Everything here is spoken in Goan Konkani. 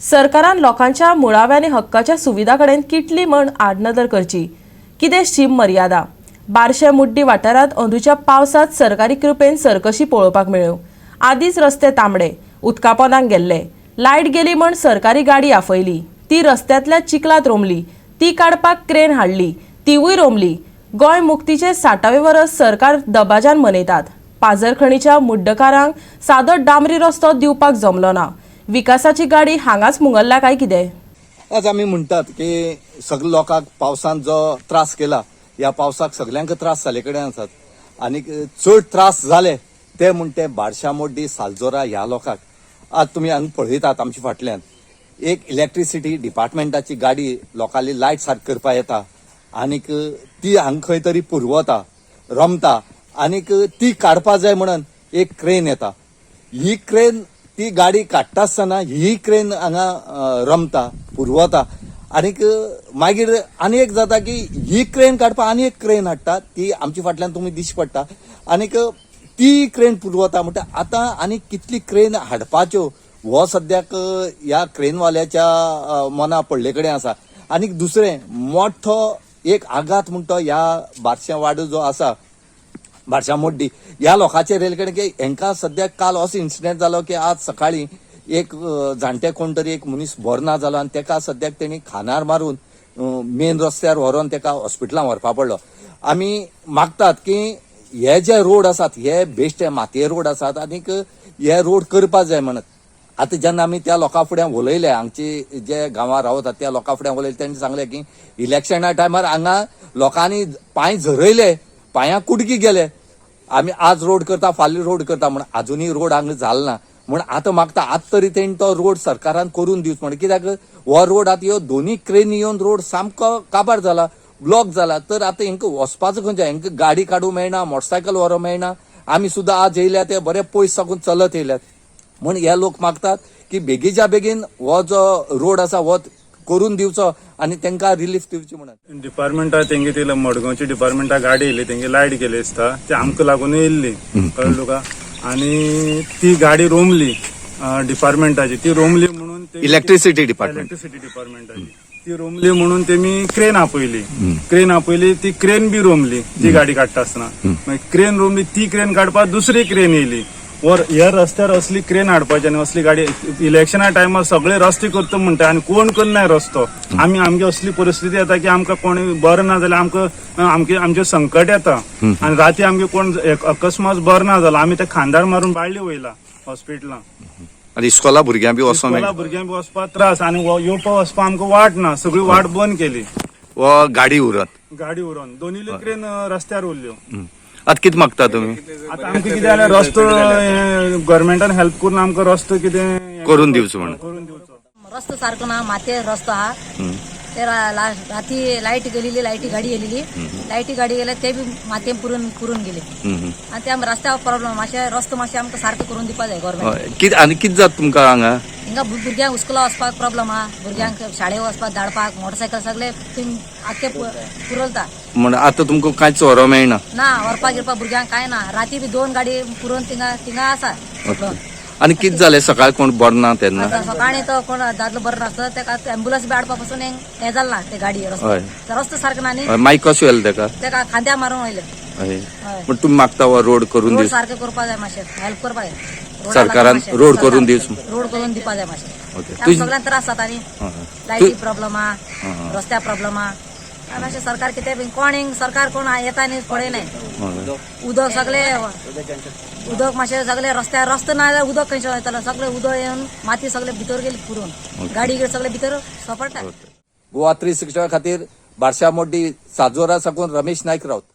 सरकारान लोकांच्या मुळाव्या आनी हक्काच्या सुविधा कडेन कितली म्हण आडनदर करची? कितें शीम मर्यादा? बारशे मुड्डी वाठारांत अंदूच्या पावसांत सरकारी कृपेन सर्कशी पळोवपाक मेळ्ळ्यो. आदींच रस्ते तांबडे, उदका पोंदाक गेल्ले. लायट गेली म्हण सरकारी गाडी आफयली, ती रस्त्यांतल्या चिखलांत रोमली. ती काडपाक क्रेन हाडली, तिवूय रोमली. गोंय मुक्तीचे 60वें वर्स सरकार दबाज्यान मनयतात. पाजरखणीच्या मुड्डकारांक सादो डांबरी रस्तो दिवपाक जमलो ना. विकासाची गाडी हांगाच मुंगरल्या काय कितें? आज आमी म्हणटात की सगल्या लोकांक पावसान जो त्रास केला, ह्या पावसाक सगल्यांक त्रास जाले कडेन आसात आनी चड त्रास जाले ते म्हण ते बारशा मोड्डी, सालजोरा ह्या लोकांक. आज तुमी हांगा पळयतात, आमच्या फाटल्यान एक इलेक्ट्रिसिटी डिपार्टमेंटाची गाडी लोकांली लायट सारकी करपाक येता आनीक ती हांगा खंय तरी पुरवता, रमता आनीक ती काडपा जाय म्हणून एक क्रेन येता. ही क्रेन ती गाडी काडटा आसतना ही क्रेन हांगा रमता, पुरवता आनीक मागीर आनी एक जाता की ही क्रेन काडपाक आनी एक क्रेन हाडटा. ती आमच्या फाटल्यान तुमी दिश्टी पडटा आनीक ती क्रेन पुरवता. म्हणटा आतां आनी कितली क्रेन हाडपाच्यो हो सद्याक ह्या क्रेनवाल्याच्या मना पडले कडेन आसा. आनीक दुसरें मोठो एक आघात म्हणटा ह्या बारशें वाडो जो आसा, बारशा मोड्डी ह्या लोकांचे रेलकडे की हेंकां सद्याक काल असो इन्सिडेंट जालो की आज सकाळी एक जाणटे कोण तरी एक मनीस बरो ना जालो आनी तेका सद्याक तेणी खानार मारून मेन रस्त्यार व्हरोन तेका हॉस्पिटलान व्हरपा पडलो. आमी मागतात की हे जे रोड आसात हे बेश्टे मातये रोड आसात आनीक हे रोड करपा जाय म्हणत. आतां जेन्ना आमी त्या लोकां फुड्यान उलयले, हांगचे जे गांवां रावतात त्या लोकां फुड्यान उलयले, तेणी सांगलें की इलेक्शना टायमार हांगा लोकांनी पांय झरयले, पांयां कुडकी गेले. आमी आज रोड करता, फाल्यां रोड करता म्हण अजुनूय रोड हांगा जाल ना. म्हण आतां मागता, आतां तरी तेणी तो रोड सरकारान करून दिवचो म्हण. कित्याक हो रोड आतां ह्यो दोनूय क्रेनी येवन रोड सामको काबार जाला, ब्लॉक जाला. तर आतां हेंकां वचपाचो खंयचें? हेंकां गाडी काडूंक मेळना, मोटरसायकल व्हरूंक मेळना. आमी सुद्दां आज येयल्या ते बरे पयस साकून चलत येयल्यात. म्हण हे लोक मागतात की बेगीच्या बेगीन हो जो रोड आसा हो करून दिवचो आनी तांकां रिलीफ दिवची म्हणून. डिपार्टमेंटा तेंगे ती मडगांवची डिपार्टमेंटा गाडी येयली, तेंगे लायट गेली दिसता, ती आमकां लागून येयल्ली, कळ्ळें तुका? आनी ती गाडी रोमली डिपार्टमेंटाची, ती रोमली म्हणून इलेक्ट्रिसिटी डिपार्टमेंट. इलेक्ट्रिसिटी डिपार्टमेंटाची ती रोमली म्हणून तेमी क्रेन आपयली. क्रेन आपयली, ती क्रेन बी रोमली ती गाडी काडटा आसतना. मागीर क्रेन रोमली, ती क्रेन काडपाक दुसरी क्रेन येयली. वर ह्या रस्त्यार असली क्रेन हाडपाची आनी असली गाडी, इलेक्शना टायमार सगळे रस्ते करता म्हणटा आनी कोण करनाय रस्तो. आमी आमगे असली परिस्थिती येता की आमकां कोण बरें ना जाल्यार आमकां आमगे आमचेर संकट येता आनी राती आमगे कोण अकस्मात बरो ना जालो, आमी ते खांदार मारून बाळ्ळी वयला हॉस्पिटलां. आनी इस्कोला भुरग्यां बी वचोंक इस्कोला मेळना. भुरग्यांक बी वचपाक त्रास आनी येवपा वचपाक आमकां वाट ना, सगळी वाट बंद केली. हो गाडी उरत. गाडी उरोन दोनूय क्रेन रस्त्यार उरल्यो. आतां कितें मागता तुमी? आतां आमकां कितें जाल्यार रस्तो गव्हर्मेंटान हेल्प करून आमकां रस्तो कितें करून दिवचो म्हणून. करून दिवचो. रस्तो सारको ना, मातये रस्तो हा. ते राती लायट गेलेली, लायटी गाडी येलेली, लायटी गाडी गेले ते बी मातयेन पुरून पुरून गेले. आनी ते रस्त्यावर प्रॉब्लेम. मातशे रस्तो मातशे आमकां सारको करून दिवपा जाय गव्हर्मेंट. हय. कितें आनी कितें जाता तुमकां हांगा? हिंगा भुरग्यांक स्कुला वचपाक प्रॉब्लेम हा, भुरग्यांक शाळेक वचपाक, धाडपाक, मोटरसायकल सगळे थंय आख्खे पुरलता. म्हण आतां तुमकां कांयच व्हरोंक मेळना? ना, व्हरपाक गिरपाक भुरग्यांक कांय ना. राती बी दोन गाडी पुरोवन थिंगा थिंगा आसा. आनी कितें जालें सकाळी कोण बरो ना तेन्ना? आतां सकाळी तो कोण दादलो बरो नासता, तेका एम्बुलन्स बी हाडपा पासून हें जालें ना. ते गाडी रस्तो रस्तो सारको ना न्ही. हय, मागीर कशें व्हेलें तेका? तेका खांद्या मारून वयले. हय. हय. पूण तुमी मागता हो रोड करून रोड दिवचो. सारकें करपा जाय, मातशें हेल्प करपा जाय रोडा सरकारान लागून मातशें. रोड करून दिवचो. रोड करून दिवपा जाय मातशें. ओके. आमकां सगळ्यांक त्रास जाता न्ही. लायटी प्रॉब्लेम हा, रस्त्या प्रॉब्लेम हा. आनी मातशें सरकार कितें बी कोण हिंग सरकार कोण येता न्ही, पळयनाय. उदक सगळे उदक मातशें सगळे रस्त्यार, रस्तो ना जाल्यार उदक खंयचें वयतलो? सगळे उदक येवन माती सगळे भितर गेली पुरून, गाडी सगळे भितर सपडटा. गोवा 360 खातीर बारशा मोड्डी साजोरा साकून रमेश नायक राऊत.